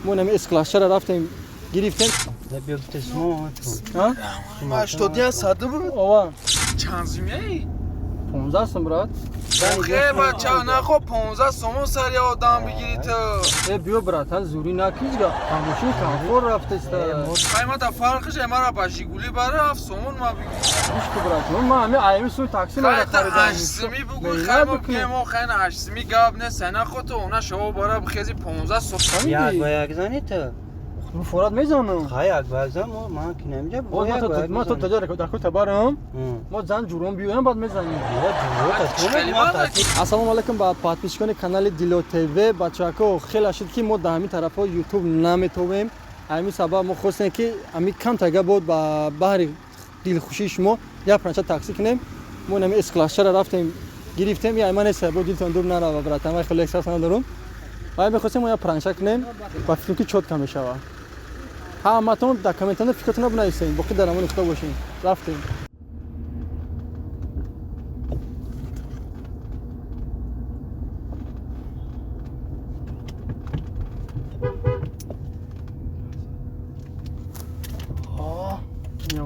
Мо инами С-классчара рафтем гирифтем. А? 81 буд. Ова. Чанд зимяи? 15 сум, брат. Охе, бача, нахо 15 сомон сари одам бигири ту. Э, биё, братан, зури накиҷга. Мошини комфорт рафтеста. Хай, ма да фарқиш, мара ба Жигули бара 7 сомон ма бигир. Гӯш ку, брат, ма ҳами аями суми такси Хай мара та харидам. 8 сими бугӯй, хай ма бигем, мо хай на 8 сими гап нест, нахо ту она шаво бара бихези 15 сом. Як ба як зани ту. Форат мезанам. Хай, як ба як зан, ман ки намиҷа. Боз ма то таҷа дар кӯта барам. Мо зан ҷурон биёям, баъд мезанем. Ассалому алайкум ба подписчикони канали Дило ТВ. Бачако, хеле шуд, ки мо дар ҳамин тарафҳо ютуб наметовем. Ҳамин сабаб мо хостем, ки ҳамин камтага буд ба баҳри дилхушии шумо як пранча таксӣ кунем. Мо инами С-классчара рафтем гирифтем. Я ман нест, бо дилтон дур нарава, братан, ман хеле Лексус надорам. Ва мехостем мо як пранча кунем ва фикр ки чётко мешава. Ҳаматон дар комментария фикртонро бинависед. Боқӣ дар амони Худо бошед. Рафтем.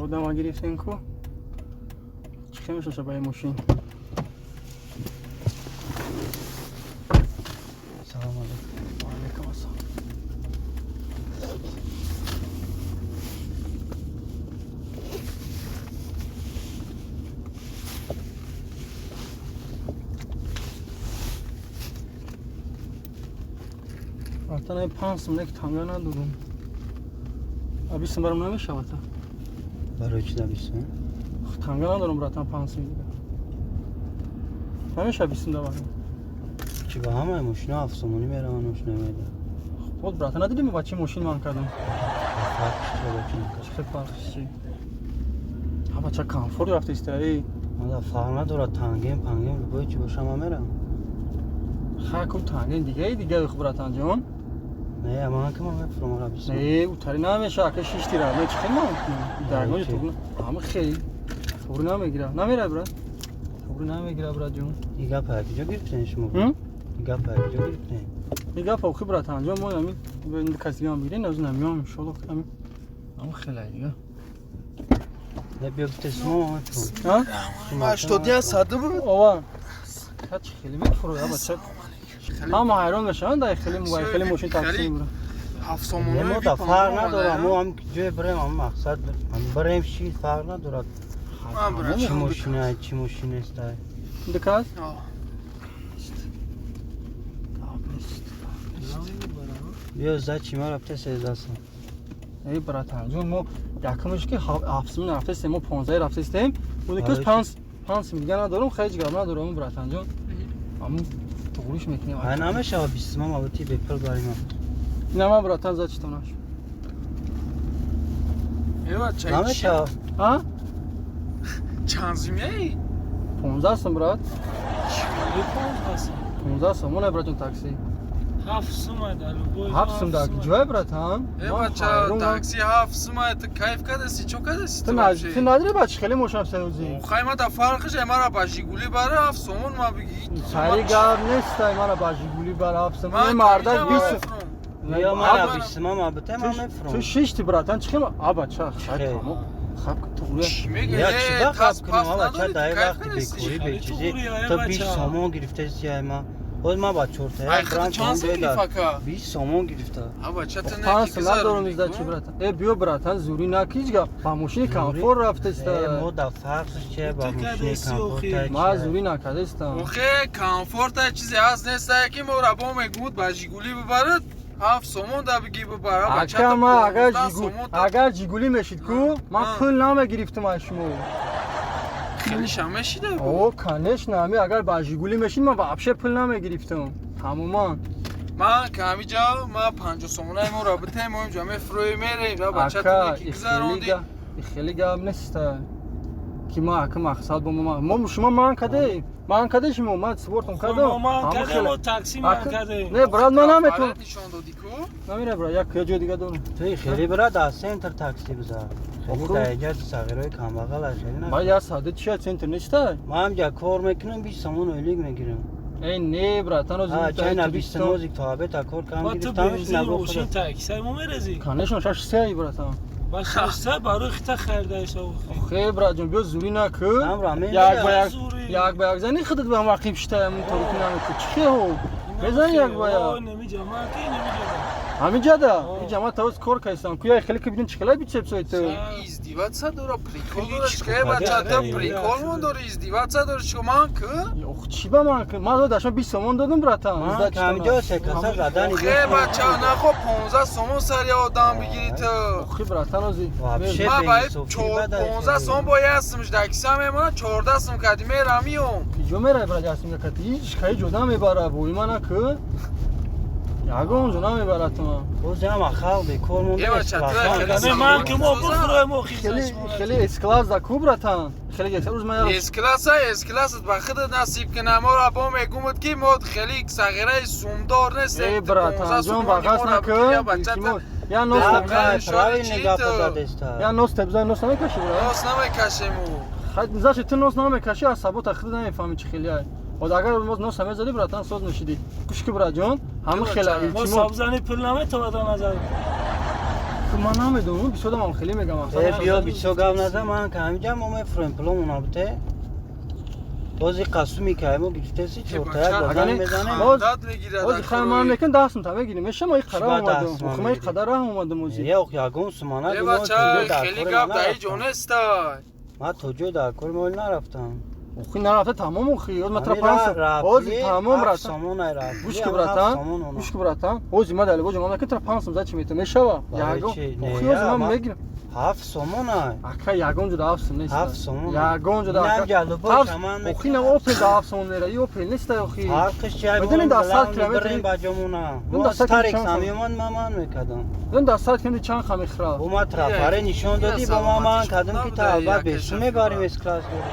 Одама гирифтем ку. Чӣ хел мешаша ба ин мошин? Салом алейкум. Ва алейкум ассалом. Братан, ай 5 сум нек танга надорум. А 20 сум барам намешавад? Барои чӣ да 20 сум? Танга надорум, братан, 5 сум дига. Намешавад 20 сум да барам. Чӣ, ба ҳамаи мошина 7 сомонӣ мераванд, мошина меда. Вот, братан, надидим, ба чӣ мошин ман кардам? Фарқиш чӣ, ба чӣ? Чӣ хел фарқиш чӣ? Ҳа, бача, комфорт рафта истаи. Мада фарқ надорад, тангем пангем, любой чӣ боша, ман мерам. Ха, ку тангем дигаи дигаи хуб, братан ҷон. Не, ман ки ман мефурам ара 20 сум. Не, утари намеша, ака, шиштира. Не, чӣ хел ман? Даргони тугна. Ҳама хел. Тугри намегира. Намера, брат. Тугри намегира, брат ҷон. И гапа куҷо гирифтен шумо? И гапа куҷо гирифтен? И гапа охи, братан ҷон, мо ҳамин каси дига мегирем, аз намиём, иншоллоҳ, ҳамин. Ҳама хелай дига. Не, биё битесмо, ман мефурам. А? 81 буд. Ова. Ка чӣ хеле мефуро, бача. Ҳама ҳайрон мешаванд, дар хеле мобайл, хеле мошин такси мебурад. 7 сомон. Мо да фарқ надорад, мо ҳам ҷое бирем, ҳам мақсад бирем, ши фарқ надорад. Чӣ мошина, чӣ мошин нест. Дикас? Биё, за чӣ ма рафта 13 сум. Эй, братан ҷон, мо якумш ки 7 сум рафтастем, мо 15 рафтастем. Мо 5 5 сум дига надорум, хеле гап надорум, братан ҷон. Ҳамун туғриш мекунем. Ай, намешава 20 сум, албатта бепул барим. Ина ман, братан, за читонаш. Эва, чай. Намешава. А? Чанд зимяи? 15 сум, брат. 15 сум. 15 сум, монай, братон, такси. 7 сум дар любой. 7 сум дар ҷой, братан? Э, бача, такси 7 сум, ту кайф кадаси, чо кадаси? Ту надори, бача, хеле мошин саюзи. Хай, ма да фарқиш, мара ба Жигули бара 7 сомон ма биги. Сари гап нест, мара ба Жигули бара 7 сум. Ин мардак 20. Ё, мара 20 сум ма бите, ман мефурам. Ту шишти, братан, чӣ хел? А, бача, хай, тамом. Хаб туғри. Чӣ мегӯӣ? Я чӣ ба хаб кунам, бача, дар вақти бекорӣ, бечизӣ ту 20 сомон гирифтаси, ай ма. Боз ман ба чорта Ай, худ чанд сум гирифт, ака? 20 сомон гирифта. А, бача, ту 5 сум надорум, изда чӣ, братан? Э, биё, братан, зури накиҷ гап. Ба мошини комфорт рафтаста. Мо да фарқш че ба мошини комфорт? Ма зури накардастам. Охе, комфорт чизе ҳаст нест, ки мо рабо мегӯд ба Жигули бибарад 7 сомон да биги бибара, бача. Ака, ма агар Жигули мешид ку, ман пул намегирифтам аз шумо. Хеле шам мешида? О, конечно, ами агар ба Жигули мешид, ман вообще пул намегирифтам. Тамоман. Ман ки ҳамиҷа ма 50 сомонаи моро битем, мо инҷа мефурӯем, мерем, ва бача, ту ки гузаронди. Хеле гап нест, ки ма ака мақсад бо мо шумо ман каде, ман каде шумо, ман супортон кардам. Ман каде, мо такси ман каде. Не, брат, ман наметавонам. Нишон додӣ ку. Намера, брат, як ҷои дига дорам. Ту хеле, брат, аз центр такси бизар. Хеле дар иҷа сағирои камбағал хеле. Ба я сади чи центр неста? Ман ҳамҷа кор мекунам, 20 сомон ойлик мегирам. Эй, не, братан, А, чай на 29 то обед кор кам Ба ту гирифтамш бензин набо мошин худат. таксай мо мерезӣ. Конечно, шаш се, братан. Ба шашса барои хита харидаиса охи. Хе, братҷон, биё зурӣ накун. Ҳамра мен Як ба як, Зурӣ. як ба як зани худат ба ҳам рақиб шита, ҳамин торики намекун. Чӣ хе ҳо? Мезани як ба як. Неми ҷамоа ки неми ҷада. Ҳамин ҷада? О. Ин ҷамоа тавоз кор кайсам. Куя хеле ки бинем чӣ хелай бицепсои ту. Издеваться дора, прикол Хеле дора, чӣ чӣ бача, ту хеле прикол хеле. мон дори, издеваться дори, чӣ ман ку? Ох, чӣ ба ман кун? Ман дошам 20 сомон додам, братан. Ман камҷо се каса задани. Хе бача, нахо 15 сомон сари одам бигири ту. Охи, братан, ози. Вообще Ма ба беинсофӣ бадай 15 хеле. сом бо ясмш дакиса мемона, 14 сом кади мерам миём. Иҷо мерай, брат, ясм якати. Ҳеҷ кай ҷо намебара, бои мана ку. Ягон ҷо намебара ту ман. Боз ҳама халқ бекор монда. Е, бача, ту хеле Не ман ки мо бихӯрем охи. Хеле хеле С-класс да ку, братан. Хеле рӯз ман яро С-класса, С-классат ба худат насиб кунам. Моро бо мегумад ки мо хеле сағираи сумдор нестем. Эй, братан, ҷон, бағас накун. Илтимос. Я нос Да, табзан. Правильно гапо задеста. Я нос табзан, нос намекаши, брат. Нос намекашему. Хай, заши ту нос намекаши, аз сабота худ намефаҳми чӣ хеле ай. Од агар боз нос мезадӣ, братан, соз мешидӣ. Гӯш ки, братҷон, ҳама хела Мо илтимос. сабзани пул наметавада назар. Ман намедонам, бисёр одам хеле мегам. Э, биё бисёр гап назан, ман камҷа мо мефурем пуломон абте. Бози қасуми ки мо гирифтеси чортая Агар додан не- мезанем. Боз- Дад мегирад. Ози хай ман мекун 10 сум та мегирим. Меша ма иқара Чӣ ба омадам. 10 сум Охи ма мегирӣ? иқадар раҳ омадам ози. Е, ох, ягон сумана Е, бача, хеле гап дар ҷо нестай. Ман то ҷой дар кори мол нарафтам. Охи нарафта тамом охи. Оз ма тра Ҳамин 5 сум. рафтли, Ози тамом ҳафт братан. сомон ай рафтли, Гӯш ки ҳам братан, ҳафт сомон она. гӯш ки братан. Ози ма дали боҷа ман ки тра 5 сум за чӣ метам мешава? Барои Ягон. чӣ? Не, Охи ози я, ман ман- мегирам. Ҳафт сомон ай. Ака ягон ҷо да 7 сум нест. Ҳафт сомон. Ягон ҷо да. Инам ҷалубош, ҳаман Охи на Опел да 7 сомон мера. И Опел нест охи. Фарқиш чи ай Медонӣ дар сад километр- бирем ба ҷомона. Ман Мо дар сад старик чанд самиёмад ман ман мекардам. Ман дар сад километр чанд ха мехӯра. Бо ма трафаре нишон додӣ, бо ма ман кардам ки та албат бесум мебарим С-класс дорӣ.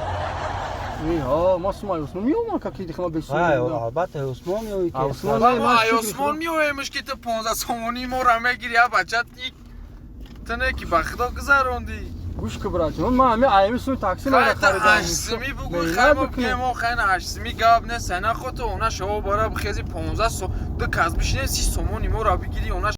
Э, ҳа, ма сумай Усмон меомад каки дихма бесум. Вай, албатта Усмон меои ки А, Усмон С-класс. не, Ма ман ай шукр Осмон худо. меоемш ки ту 15 сомонӣ моро мегири, а бача ту не ки ба худо гузарондӣ. Гӯш ки братҷон, ман ҳами аями суми такси мара Хай та харидам. ҳаштсимӣ бугӯй, хай мо бигем, мо хай на ҳаштсимӣ гап нест, ай нахо ту она шаво бара бихези 15 сом, ду кас бишинем 30 сомони моро бигири, она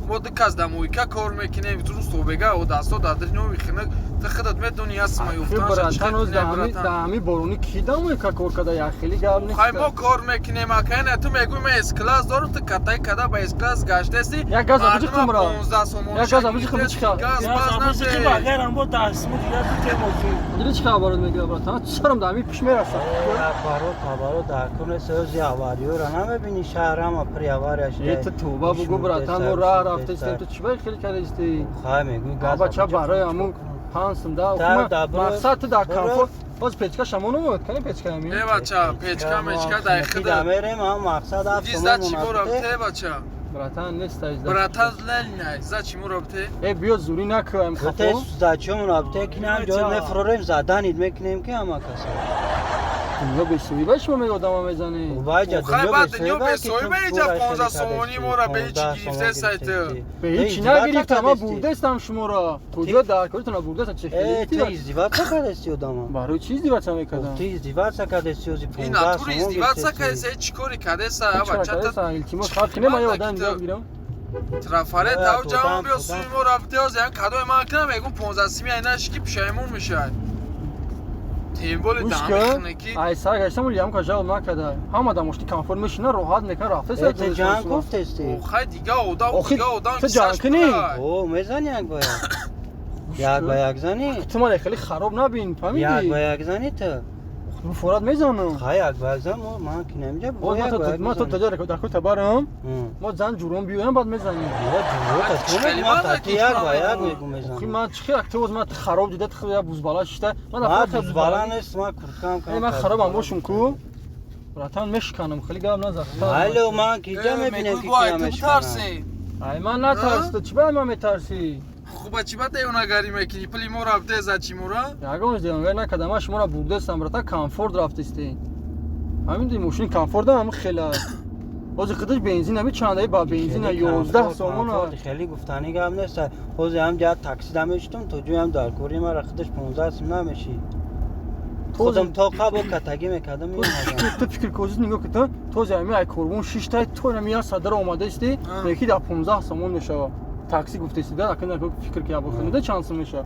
мо ду кас дар моика кор мекунем, рӯз то бега о дасто дар дари хинак, ту худат медонӣ ҳастма ёфтанша чӣ Братан, оз хел братан. да ҳами борони ки дамои ка кор када як хеле гап нест. Хай мо кор мекунем, акай на ту мегӯй ман С-класс дорам, ту катай када ба С-класс гаштаси. Як газ абиҷи хумра. 15 сомон. Як газ абиҷи хум чӣ Газ баз Абузи ки наде. багарам бо дастму дигар битем охи. Диди чӣ хабарот мегира, братан? Чарам да ҳами пиш мераса. Барот табарот дар кор нест, ози авариёра намебинӣ, шаҳр ҳама пури авария шуда. Э, ту тоба бугу, братан, мо раҳ рафтаистем, ту чӣ бай хеле кардаисти? Хай мегӯй газ. Бача барои ҳамун 5 сум да. Да, да, Мақсад ту дар бро. комфорт. Боз печка шамон омад, кани печка ҳами? Э бача, печка мечка дар худа. Мерем, ҳам мақсад ҳафт Иди за сомон чӣ мо монад. робите, бача? Братан, нест айзда. Братан лелина, за чӣ мо робите? Э, биё зурӣ накӯ, Гуфте хафо. зачем робите кинам ҷой мефурорем, заданид мекунем ки ҳама каса. Дунё бесоҳиба шумо мега одама мезанӣ. Вайҷа Хай дунё баъд дунё бесоҳиба ки бесоҳиба ту иҷа пура 15 хеле сомонӣ кадести, моро бе ҳеҷ 15 гирифте сомон сайт. гирифтести. Бе ҳеҷ издиваться нагирифтам, ман кадести. бурдестам шуморо. Куҷо дар коритона бурдестам, чӣ Э, хеле? ту издиваться кадести одама. Барои чӣ издиваться мекардам? Ту издиваться кадести ози Ин 15 натури сомон издиваться гирифтести. кадеса, чӣ кори кадеса, а Чӣ бача ту кардастам? Илтимос, хаб ки не ман я одам дига бигирам. трафарет Э, тав тудам, ҷамъ биё тудам. суи мо рафте оз ян кадои ман кунам мегӯм 15 сими айнаш ки пушаймон мешавад. Темболи Гӯш дам ки, мехӯне ки ай сар гаштам, ям ка жал накарда. Ҳама дар мошини комфорт мешина, роҳат мекунад, рафта Э, ту ҷанг гуфтести? Хай дига одам, Охи, дига одам ту ҷанг кисаш кунӣ? пулай. О, мезани як ба як. Як ба як занӣ? Ту ман хеле хароб набин, Як фаҳмидӣ? ба як занӣ ту? Форат мезанам. Хай як ба як зан, ман ки намиҷа Боз ман як ба то як ман то мезанем. таҷа дар кӯта барам, М. мо зан ҷурон биёям, баъд мезанем. Я ҷуръат Чӣ ту хеле мегӯ, ман бад таки ки як ба ман як мегӯм. мегӯ Охи мезанам. ман чӣ хел ту боз ман хароб дида, ту я бузбала шишта. Ман Ман дар бузбала нест, ман курткам кам. Э, ман харобам бошум ку. Братан, мешиканам, хеле гап назан. Алло, ман ки ҷа мебинем Мегӯй ки бо ай кия ту мешиканам. битарсӣ. Ай ман натарс, ту чӣ ба ман метарсӣ? Хуба чӣ ба девонагарӣ мекунӣ? Пули мо рафте за чӣ мора? Ягон девонагарӣ накардам, ман шуморо бурдестам, братан, комфорт рафтистем. Ҳамин ди мошини комфортам ҳамин хела. Ҳозир худаш бензин ҳами чандаи ба бензина Хеле 11 комфорт, сомон. комфорт, хеле гуфтанӣ гап нест. Ҳозир ҳам ҷа такси да мешитум, то ҷоям дар кори мара худаш 15 сум намеши. Худам тоқа бо катагӣ мекардам, меомадам. Ту фикр козӣ, нигоҳ ки този ами ай корвон шиштай, то ами як садара омадаисти, леки дар 15 сомон мешава такси гуфтаисти да. Ака, фикр ки абохунда чанд сом мешава?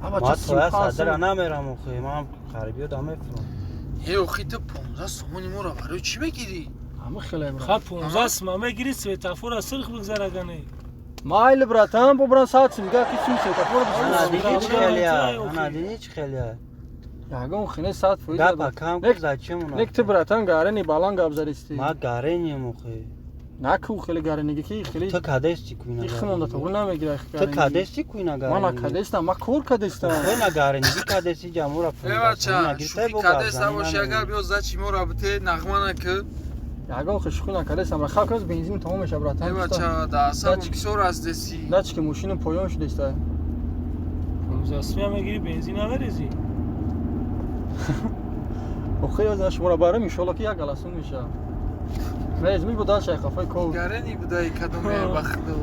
Ма то як садара намерам охи, ман қарибиёда мефурам. Е, охи, ту 15 сомони моро барои чӣ мегирӣ? Ама хеле, брат. Ха, 15 сима мегирӣ, светофора сурх бигзарагане. Майли, братан, бобран сад сим га ки сум светофор. Ана диди чӣ хелия, ана диди чӣ хелия. Ягон хине 100%. Гапа кам ку, зачем уна? Нек, ту, братан, гарени баланд гап задисти. Ма гаренем охи. Наку, хеле гарениги ки хеле. Ту кадести куина? Ихмонда туғри намегира. Ту кадести куина гарени? Ман накадестам, ман кор кадестам. Хӯй, на гарениги кадести, ҷамура. Е, бача, шӯхӣ кадеста боши, агар биё зачи моро бите, нағма наки. Ягон хел шӯхӣ накадестам. Хаб кас, бензин тамом меша, братан. Е, бача, да асабам бисёр аст деси. Дачи ки мошина поён шудеста. 15 сима мегирӣ, бензин намерезӣ. Охи, ёз шуморо барам, иншоалло ки як галасун меша. Мезми буда шайхафои кор. Гарени будаи кадоме бахду.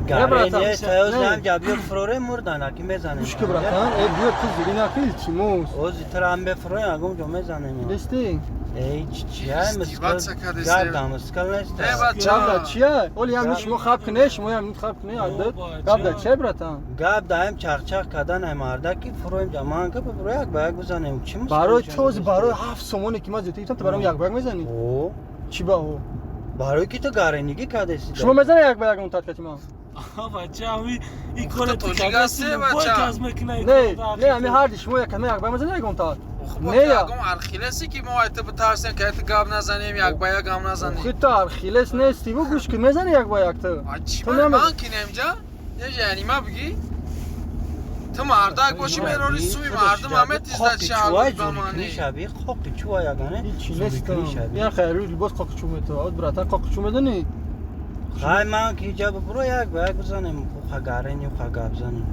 Гарени таёз нам ҷабиё фуроре мурдан, аки мезанем. Гӯш ки, братан, э, биё, ту зири наки, илтимос. Ози тра ам бефуроем, агом ҷо мезанем. Дести? Эй, чия мискал? Гап да мискал нест. Э, бача. Гап да чия? Оли ям шумо хаб кине, шумо ям хаб кине, адад. Гап да чия, братан? Гап да ам чақчақ кардан ай мардаки фуроем ҷа, ман ка бифуро, як ба як бизанем. Чӣ мискал? Барои този, барои 7 сомоне ки ман зиёд гирифтам, ту барои як ба як мезанӣ? О. Чӣ ба о? Барои ки ту гаренигӣ кардеси. Шумо мезанед як ба як он таткати ман? Бача, ами и кора Тоҷик ҳасте, бача? Каз мекуна. Не, не, ами ҳарди шумо як як ба мезанед як он тат? Не, ягон архилесе ки мо айта битарсем, ки айта гап назанем, як ба як гап назанем. Охи, ту архилес нести, бу гӯш ки, мезани як ба як ту? Чӣ ман кинем ҷа? Яъне ма бигӣ? Ту мардак бошӣ, мерори суи мардум ҳаме тиздат шаҳр ба мане. Шаби қоқи чӯва ягане. Ҳичи нестам. Я хайру либос қоқи чӯ метавад, братан, қоқи чӯ медонӣ? Хай, ман ки ҷа бибуро, як ба як бизанем, ха гарени, ха гап занем.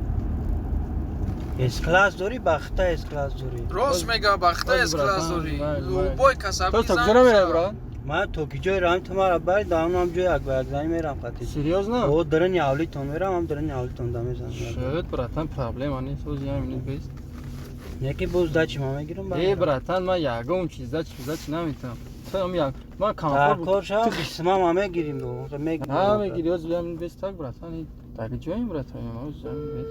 С-класс дорӣ, бахта С-класс дорӣ. Рост мега, бахта С-класс дорӣ. Любой касаби. То куҷо намеравӣ, брат? Ман то ки ҷой равам, ту мара бари, да онам ҷой як ба як занӣ мерам қатӣ. Серьёзно? О, дарани авлитон мерам, ам дарани авлитон да мезанам. Шуд, братан, проблема нест, ози як минут бест. Неки боз дачи ма мегирам. Э, братан, ман ягон чиз дачи наметавам. Ту як ман комфорт. Кор шава, бисма ма мегирим, мегирим. Ҳа, мегири, ози як минут бест, так, братан, так ҷоем, братан, ози як минут бест.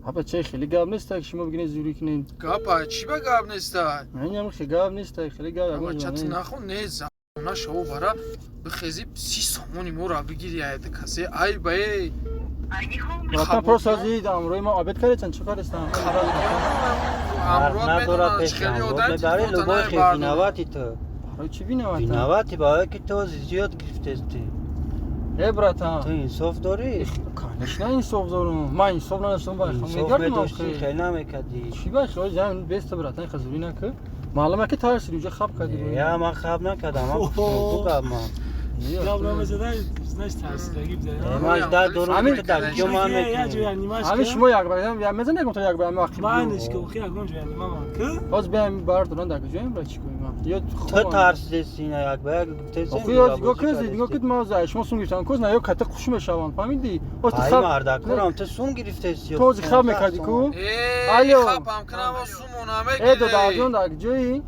Аба, чай, хеле гап нест, так шумо бигинед зӯрӣ кунед. Гапа чӣ ба гап неста? Инам хеле гап нест, хеле гап ягон. Бача, ту нахон, не на шаво бара бихези, 30 сомони моро бигири, айта касе ай ба э. Братан, просто аз ид амрои ма обед кардестан, чӣ кардестан? Амрод надорад. медонад хеле одам. Барои любой хел виновати ту. Барои чӣ виноватам? Виновати, барои ки ту зиёд гирифтести. Э, братан. Ту инсоф дорӣ? Конечно, инсоф дорам. Ман инсоф надоштам, ба Инсоф мегардам. медоштӣ, хел намекардӣ. Чӣ ба хел ҷам беста, братан, хазурӣ накӣ. Маълума ки тарсиди, уҷа хаб кардӣ. Я, ман хаб накардам, ман гуфтам гап ман. Гап намезада, значит, тарсидагӣ бизанӣ. Ман дар дорам, ки дар ҷо ман мекунам. Ҳамин шумо як ба як мезанед, ягон як ба ҳамин. Майниш ки охи ягон ҷоя нима ман ки. Ҳоз биям бардоран, дар куҷоем, бра, чӣ кунем? Ё ту тарсидеси, ина як ба як гуфтеси. Охи, ё нигоҳ кун, нигоҳ кун, ман шумо сум гирифтам, коз на ё ката хуш мешаванд, фаҳмидӣ? Ҳоз ту Ай хаб мардакурам, ту сум гирифтеси. Ту ҳози хаб мекардӣ ку? Алло, хабам кунам, сумона Э, мегирӣ. Додарҷон, дар куҷоӣ?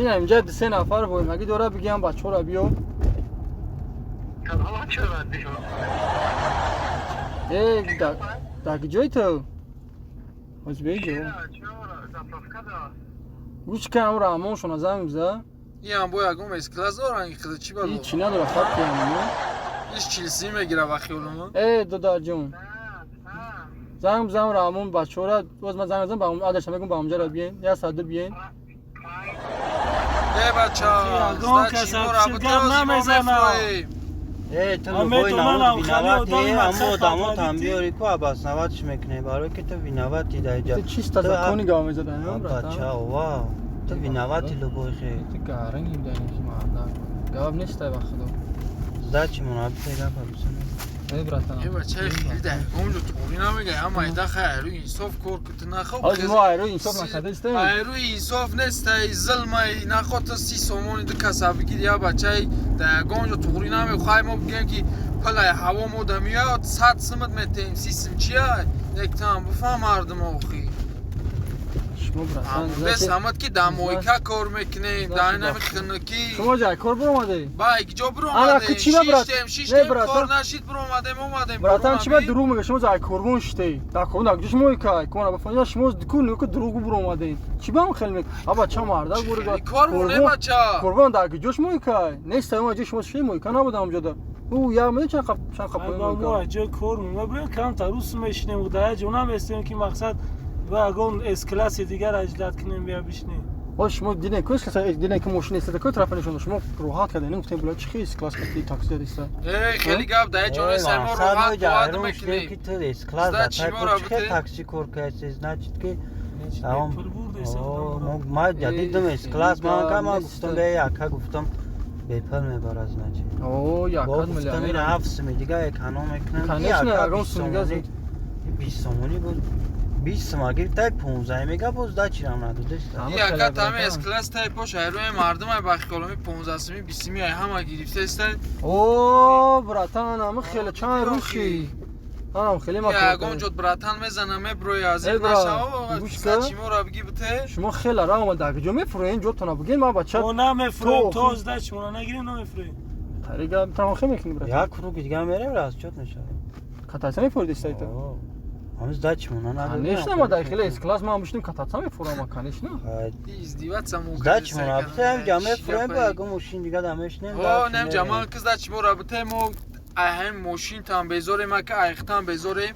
Ина инҷа ду се нафар воимагӣ дора, бигиям бачаҳоро биё. Э, дар куҷои ту? Ҳоз беҷо. Гӯш кам, раҳмоншона занг биза. Иам бо ягон С-класс доран, хида чӣ бало? Ҳичи надора, хаб киям. Иш чилсӣ мегира ба хиёлума. Э, додарҷон, занг бизан раҳмон бачаҳора, боз ман занг мезанам, ба адреша мегӯм, ба онҷаро биен, як соат ду биен. Э, бача, Ягон кас гап намезанам. Э, ту Ам любой метавонам, намуд хали виновати, одами аммо мақсад одамотам фармадӣ. биёри ку, обосноватьш мекунӣ, барои ки ту виновати дар ҷа. Ту чисто закони гап мезадан, братан. Бача, ва ту виновати любой хел. Ту гаранги будани ки мардак. Гап нестай, ба худо. Сдачи мона бите, гапа бисана. Э, братан. Э, бача, хеле дар ягон ҷо туғрӣ намега, ама айда хай айрӯи инсоф кор ку, ту нахоб. Ҳози мо айрӯи инсоф накардаистем. Айрӯи инсоф нестай, зулмай, нахо ту 30 сомони ду каса бигири, я бачаи, дар ягон ҷо туғрӣ намег. Хай, мо бигем ки пулай ҳаво мо да меояд, 100 сумат метаҳем, 30 сум чия? Яктам бифаҳм мардум охи. Шумо братан, Амонде самад ки дар мойка кор мекунем, дар инами хунукӣ. Шумо ҷай кор биромадед? Ба ҷо Ана, биромадем. ки чӣ ба брат? Шиштем, Не, шиштем, братан. кор нашид, биромадем, омадем. Братан, чӣ ба биромадем. дурӯғ мегӯ? Шумо ҷай корбон шитед. Дар корбон дар куҷо шумо кай? Кона бафаҳмида шумо ку нигоҳ ку дурӯғ биромадед. Чӣ ба ҳам хел мек? Аба ча марда гурга. Хеле кор моне бача. Корбон дар куҷо шумо кай? Нест ама ҷо шумо ши мойка набудам ҷода. Ӯ я медон чанд қап чанд қап Ай, ба мо мойка. аз ҷои кор мебурем, камтар рус мешинем, дар як ҷо наместем ки мақсад ба ягон С-класси дигар аҷдад кунем, бия бишинем. Ҳоз шумо дидем ку дидем ки мошин истода ку тарафа нишон шумо роҳат кардед. Гуфтем била чӣ хел класс кати такси истода. Эй, хеле гап дар ҷо нест, мо роҳат бояд мекунем. Ки ту С-класс Значит, дар тай шуморо кор чӣ хел бите? Такси кор кардӣ, значит ки Тамом. Пул бурдест. О, ма дидам С-класс, ман ка ман гуфтам бе яка гуфтам бепул мебарад, значит. О, Бо якат гуфтам ин миллионер. 7 сими дига эконом мекунам. Ки Конечно, яка ягон 20 сум дига сомонӣ, 20 сомонӣ буд. 20 сом гирифтай, 15 мега боз да чирам надодеста. Ама Яка хеле тами братан. С-класс тай пош айрӯи мардум ай бахиколоми 15 сими, 20 сими ай ҳама гирифтаеста. О, братан, ама хеле чанд рӯз ши. Анам хеле ма. Ягон ҷо братан мезанам, меброи аз Эй, ин брат, нашао, гӯш кун. чиморо бигӣ бите. Шумо хеле ра омада, куҷо мефурӯед? Ҷотона бигин, ман бача. Мо намефурем, То- то сдачи мона нагирем, намефурем. Тарига тамоша мекунӣ, брат. Як круг дига мерем, расчёт мешавад. Кататься мефурӣ дистайта? О, ҳамин сдачи мона надодем. Конечно, ма дар хеле С-класс ман бишнем кататься мефурам, конечно. Издеваться мумкин. Сдачи мона бите, ҳам мефурем, бо ягон мошин дига да мешинем. О, нем ҷамал ки сдачи моро бите, мо ай ҳамин мошин там безорем, ака айхтан безорем.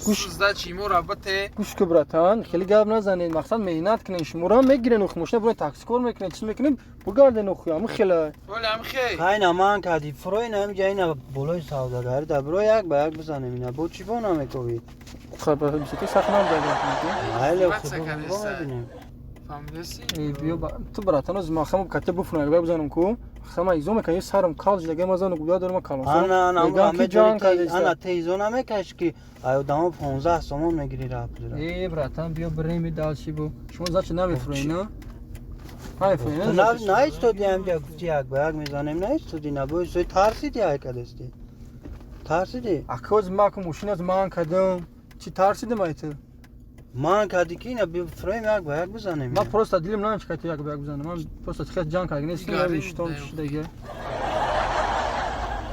Гӯш- Сдачи моро бите. Гӯш ку, братан, хеле гап назанед, мақсад меҳнат кунед, шуморо мегирен, охи мошина бурен такси кор мекунед, чиз мекунед, бугарден охи, ама хеле. Оли ам хей. Хайна ман кади фурой на ҳамҷа ина болои савдагари да биро як ба як бизанем ина бо чӣ бо намекобӣ? Хаб, бисёр сахт набуда, братан. Айле Издеваться худо кардеста. мебинем. Фаҳмидаси? Эй, биё ту братан, оз махам кате буфурам, як бизанам ку. Хама изо мекунам, сарам кал жидага ма зану гуда дорам калон. Ана ана Мегам ки ҷанг кардеста. Ана те изо намекаш ки ай одамо 15 сомон мегири рафтира. Эй, братан, биё бреми дальше бу. Шумо зачи намефуред, на? Намефуред, Ту на? наистоди ҳамҷа гуфти як ба як мезанем, наистоди на бо истоди тарсиди ай кадасти. Тарсиди? Акоз ма ку мошин аз ман кадам. Чӣ тарсидим ай ту? Ман кади ки ина бифурем як ба як бизанем. Ман просто дилим намечакад як ба як бизанам. Ман просто хел ҷанг кард нест, Гарин иштон даё. шидаги.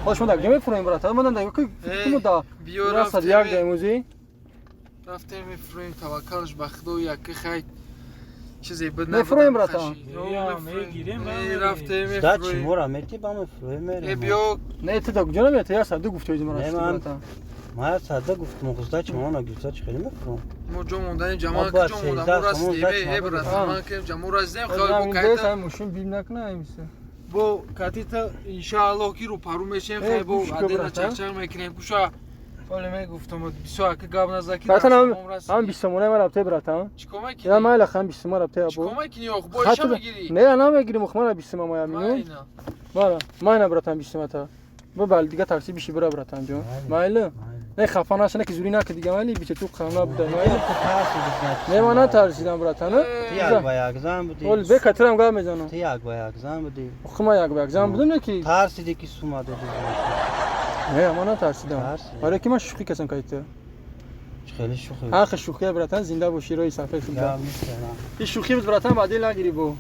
Ҳо, шумо дар куҷо мефурем, братан? Ман дар ку Эй, куму да биё 101 рафтем. даимӯзи. Рафтем мефурем, таваккалш ба худо яки хай. Чизе буд. Мефурем, братан. Я, мегирем, Эй, рафтем Сдачи мефурем. мора мети ба мефурем Э, мерем. биё Не, ту дар куҷо намеяти? 102 гуфти ози мара Не, шуди, ман- братан. Ман сада гуфтам, сдачи мона гирифта чӣ хеле мефурам. Мо ҷо мондаем ҷамоа Мо бояд ки ҷо монда мо 13 сомон расидем. сдачи Э, мо братан, А. ман ки ҷамо расидем, хеле бо Ҳамин дес кайта ҳамин мошин бим накуна ҳамиса. Бо катита иншааллоҳ ки рӯпарӯ мешем, Э, хай бо гӯш кун, адена братан. чақчақ мекунем. Куша оле мегуфтам, бисёр ака гап наза ки Братан, дар ҳам самом расидем. ҳам 20 сомона мара бте, братан. Чӣ кӯмак Я кунӣ? майла хам 20 сомона бте Чӣ або. кӯмак кунӣ ох, бо иша мегирӣ? Не, намегирим, ох мара 20 сомона моя мину. Майна. Мара, майна братан 20 сомата. Бо бал дига такси биши бира, братан ҷон. Майла. Не хафа наша, не ки зури наки дига майли биче ту қамна буда майли. Тарсиди. Не, ман натарсидам, братан. Ту як ба як зан будӣ. Ол бе катрам гап мезанам. Ту як ба як зан будӣ. Охи ман як ба як зан будам не ки. Тарсиди ки сума додӣ. Не, ман натарсидам. Тарсидӣ. Барои ки ман шӯхӣ касам кайта. Хеле шӯхӣ. Ҳақи шӯхия, братан, зинда бошӣ, роҳи сафед худо. Гап нест, на. Ин шӯхӣ буд, братан, ба дил нагирӣ бо.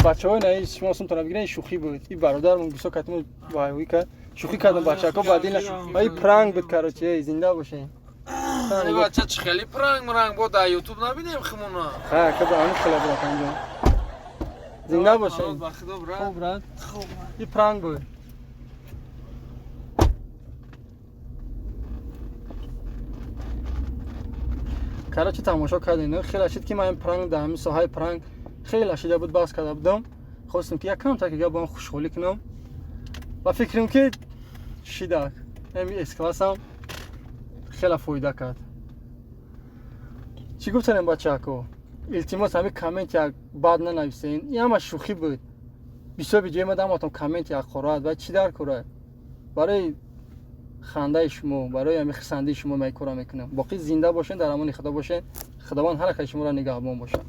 Бачаҳои наи шумо сумтона бигирен, ин шӯхӣ буд. Ин бародармон бисёр катмо вайвӣ кард. Шӯхӣ кардам, бачаҳако, ба дил на. Ин пранк буд, короче, эй, зинда бошем. Э, бача, чӣ хеле пранк мранг бо дар ютуб набинем химона. Ха, ка ба ҳамин хела, братан ҷон. Зинда бошем. Ба худо, брат. Хуб, брат. Ин пранк буд. Короче, тамошо кардем. Хеле шид ки ман ин пранк дар ҳамин соҳаи пранк хеле шида буд, баҳс карда будам. Хостем ки якам так гап бо ҳам хушҳолӣ кунам. Ва фикрам ки шидак. Ҳамин С-классам хеле фоида кард. Чӣ гуфтанем, бачаҳако? Илтимос, ҳамин коммент як бад нанависен. Ин ҳама шӯхӣ буд. Бисёр видеои ма даматон коммент як қорат ва чӣ дар кора? Барои хандаи шумо, барои ҳамин хурсандии шумо ман ин кора мекунам. Боқӣ зинда бошен, дар амони Худо бошен. Худованд ҳар якаи шуморо нигаҳбон бошад.